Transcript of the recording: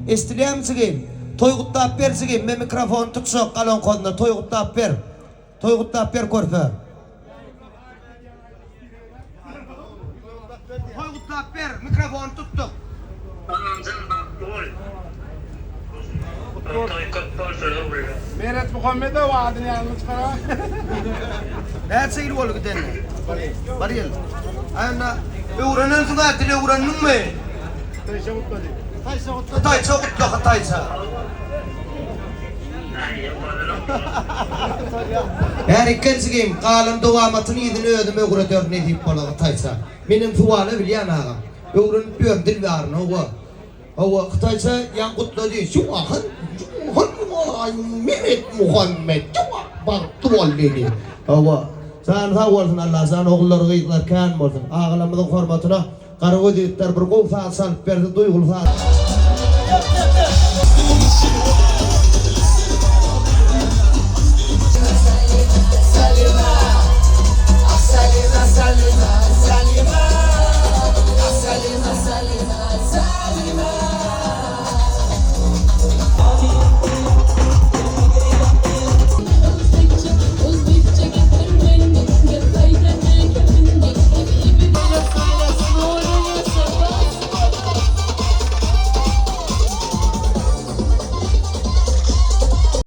Eşdilýärmi jigim? Toý gutlap ber jigim, men mikrofony tutjak galonkozynda toý gutlap ber. Toý gutlap ber körpe. Toý gutlap ber, mikrofony tutduk. Annamjan bagtly bol. Toý köp bolsun öwrüle. Meret Muhammedow adyny ýadyňa çykara. Näçe ýyl boldy gidenine? Bir ýyl. Aýna öwrenensiň-ä dil öwrendiňmi? Hytaýça gutlady. Hytaýça gutla hytaýça. Bärik gel jigim, galan dowamatyny yzyny özüm öwrederin nesip bola hytaýça. Menem suwala bilýän agam. Öwrenip ýörün dil baryny hawa. Hawa hytaýça ýaň gutlady. Şuwahan şuwahan Meret Muhammet şuwa bagtly bol diýdi. Hawa. Jany sag bolsun Allajan ogullary gyzlary kän bolsun. Agalarymyzyň hormatyna Garagöz ýigitler bir gowy saz çalyp berdi duýguly saz.